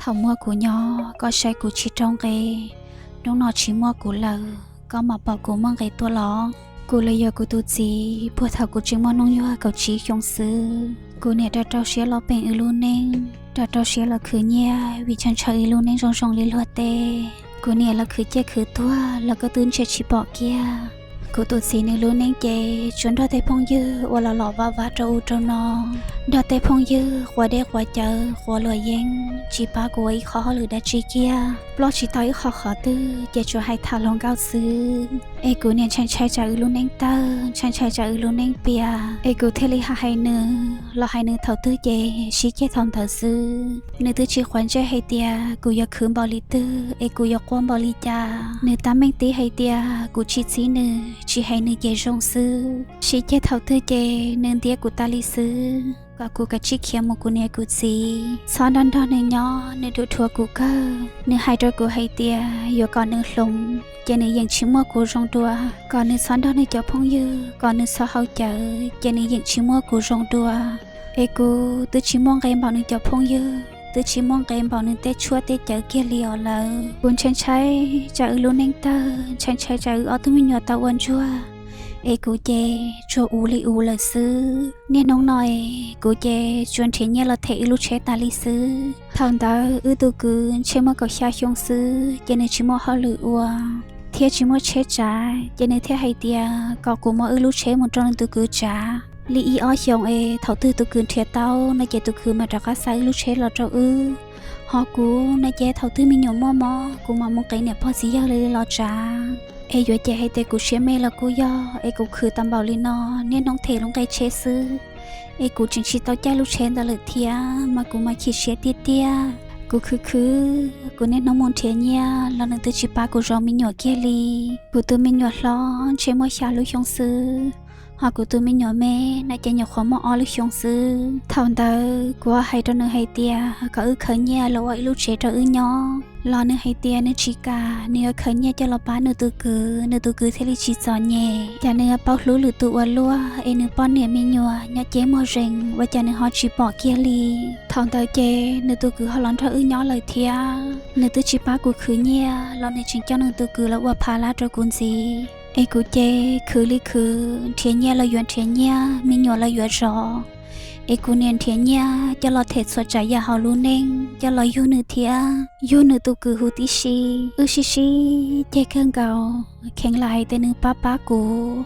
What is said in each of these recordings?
Thaum muaj kuv nyob koj saib kuv tsis rau nqe, hnub no tsis muaj kuv lawm koj mam pom kuv muaj nqe tuaj los? Kuv los yog kuv tus txiv, puag thaum kuv tseem muaj hnub nyoog kaum tsib xyoo xwb, kuv niam rau rau siab los peem wb lub neej, rau rau siab los khwv nyiaj vim ntshaw ntshaw wb lub neej zoo zoo li luag tej. Kuv niam los khwv ciaj khwv tuag los koj twb ntsia tsis pom kiag. Kuv tus txiv nws lub neej ces tsuas nrog tej phooj ywg ua los los vaj vaj rau ub rau no, nrog tej phooj ywg quav dej quav cawv quav luam yeeb, tsis pab kuv ua ib qho hauj lwm dab tsi kiag, ploj tsis tau ib qho qhov twg ces tsuas hais tham hluas nkauj xwb. Es kuv niam ntshai ntshai tsam wb lub neej tawg, ntshai ntshai tsam wb lub neej piam, es kuv thiaj li hais hais nws los hais nws thaum twg ces sib ceg thaum ntawd xwb. Nws twb tsis quav ntsej hais tias kuv yuav khwv npaum li twg es kuv yuav quaj npaum li cas, nws tab meeg tib hais tias kuv tsis txib nws, tsis hais nws ces zoo xwb. Sib ceg thaum twg ces nws ntiab kuv tas li xwb, kom kuv kav tsij khiav mus kuv niam kuv txiv, txhob nrog nrog nws nyob, nws dhuav dhuav kuv kawg. Nws hais rau kuv hais tias yuav kom nws hloov ces nws yeem tsis muaj kuv zoo dua, kom nws txhob nrog nws cov phooj ywg, kom nws txhob haus cawv ces nws yeem tsis muaj kuv zoo dua. Es kuv twb tsis muaj nqe npaum nws cov phooj ywg, twb tsis muaj nqe npaum nws tej tshuaj tej cawv kiag li os lawm. Kuv ntshai ntshai tsam wb lub neej tawg, ntshai ntshai tsam wb ob tug me nyuam tau ua ntsuag, es kuv ces tsuas uv li uv lawm xwb. Niaj hnub no es kuv ces tsuas nrhiav nyiaj los them wb lub tsheb tas li xwb. Thaum ntawd wb tus kwv ntshe muaj kaum xya xyoo xwb ces nws tsis muaj hauj lwm ua thiab tsis muaj tsheb tsav, ces nws thiaj hais tias kom kuv muab wb lub tsheb mus rau nws tus kwv tsav li ib ob xyoos es thaum twg tus kwv nrhiav tau no ces tus kwv mam rov qab xa wb lub tsheb los rau wb. Ho kuv no ces thaum twg me nyuam muaj mob kuv mam mus qiv niam pog txiv yawg li los tsav. Es yuav ces hais tias kuv siab me los kuj yog, es kuv khwv tau npaum li no, niaj hnub them lub nqe tsheb xwb, es kuv tseem tsis tau caij lub tsheb ntawd lawm thiab mas kuv mas chim siab tiag tiag. Kuv khwv khwv, kuv niaj hnub mus nrhiav nyiaj los nws twb tsis pab kuv zov me nyuam kiag li. Kuv tus me nyuam hlob ntshe muaj xya lub xyoo xwb, ho kuv tus me nyuam me no ces nyuam qhuav muaj ob lub xyoo xwb. Thaum ntawd kuv hais rau nws hais tias kom wb khaws nyiaj los ua ib lub tsev rau wb nyob, los nws hais tias nws tsis kam, nws yuav khaws nyiaj coj los pab nws tus kwv, nws tus kwv thiaj li tsis txom nyem. Cas nws yuav paub hlub lwm tus ua luaj, es nws poj niam me nyuam nyob cev muag zees ua cas nws ho tsis pom kiag li. Thaum ntawd ces nws tus kwv ho los nrog wb nyob lawm thiab. Nws twb tsis pab kuv khwv nyiaj los nws tseem coj nws tus kwv los ua pha lab rau kuv ntxiv. Es kuv ces khwv li khwv, nrhiav nyiaj los yuav nrhiav nyiaj, me nyuam los yuav zov. Es kuv niam nrhiav nyiaj coj los them txhua tsav yam hauv lub neej coj los yug nws thiab yug nws tus kwv huv tib si. Wb sib sib ceg kawg nkaus, kheev lam hais tias nws pab pab kuv,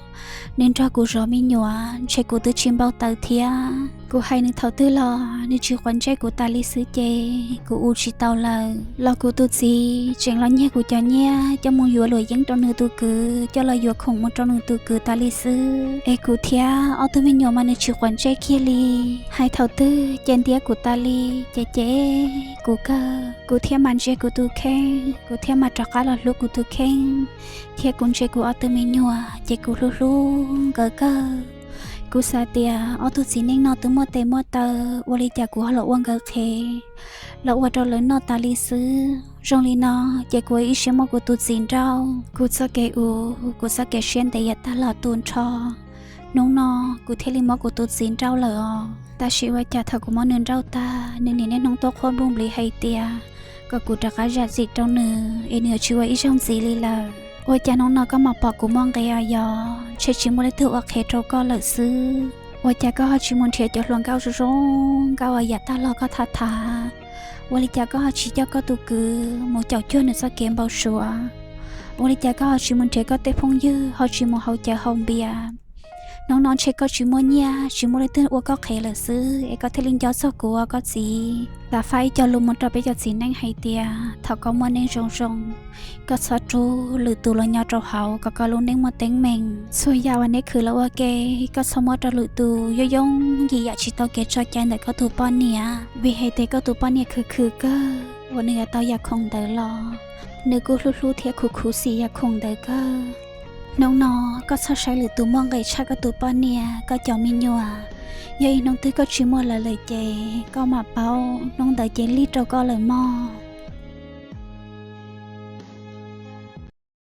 nws nrog kuv zov me nyuam, ntshe kuv twb tsis npau taws thiab. Kuv hais nws thaum twg los nws tsis quav ntsej kuv tas li xwb ces kuv ua tsis tau lawm. Los kuv tus txiv tseem los nyiag kuv cov nyiaj coj mus yuav luam yeeb rau nws tus kwv, coj los yuav khoom mus rau nws tus kwv tas li xwb. Es kuv thiab ob tug me nyuam mas nws tsis quav ntsej kiag li. Hais thaum twg ces ntiab kuv tas li, ces cem kuv kawg. Kuv thiaj mam ntsia kuv tus kheej, kuv thiaj mam rov qab los hlub kuv tus kheej, thiab kuv ntsia kuv ob tug me nyuam ces kuv hlub hlub nkawd kawg. Kuv xav tias ob tug txiv neej no twb muaj tes muaj taw, ua li cas kuv ho los ua nkawd qhev, los ua rau lawv noj tas li xwb. Zoo li no ces kuv ib siab muab kuv tus txiv nrauj. Kuv txoj kev ua, kuv txoj kev siab ntev yav tag los tu nrho. Hnub no kuv thiaj li muab kuv tus txiv nrauj lawm os. Tab sis ua cas thaum kuv muab nws nrauj tag, nws nim niaj hnub tuaj quaj nplooj npliv hais tias kom kuv rov qab zam txim rau nws es nws yuav tsis ua ib zaug ntxiv li lawm. Ua cas hnub no koj mam pom kuv muaj nqe os yos, ntshe tsis muaj leej twg ua qhev rau koj lawm xwb. Ua cas koj ho tsis mus nrhiav cov hluas nkauj zoo zoo nkauj uas yav tag los koj tham tham? Ua li cas koj ho tsis coj koj tus kwv mus caum cuag nws txoj kev npau suav? Ua li cas koj ho tsis mus nrhiav koj tej phooj ywg, ho tsis mus haus cawv haus npias? Hnub no ntshe koj tsis muaj nyiaj, tsis muaj leej twg ua koj qhev lawm xwb es koj thiaj li nco txog kuv ua koj txiv. Xav faj ib co lus mus rau peb cov txiv neej hais tias thaum koj muaj neej zoo zoo, koj txhob rub lwm tus los nyob rau hauv kom koj lub neej muaj teeb meem. Txhua yam uas neb khwv los ua ke, koj txhob muab rau lwm tus yooj yooj yim yam tsis tau kev tso cai ntawm koj tus poj niam. Vim hais tias koj tus poj niam khwv khwv kawg uas nws yuav tau yam khoom ntawd los, nws kuj hlub hlub thiab khuv khuv xim yam khoom ntawd kawg. Hnub no koj txhob saib lwm tus muaj nqe tshaj koj tus poj niam, koj cov me nyuam yog ib hnub twg koj tsis muaj lawv lawm ces koj mam paub hnub ntawd ces lig rau koj lawm mog.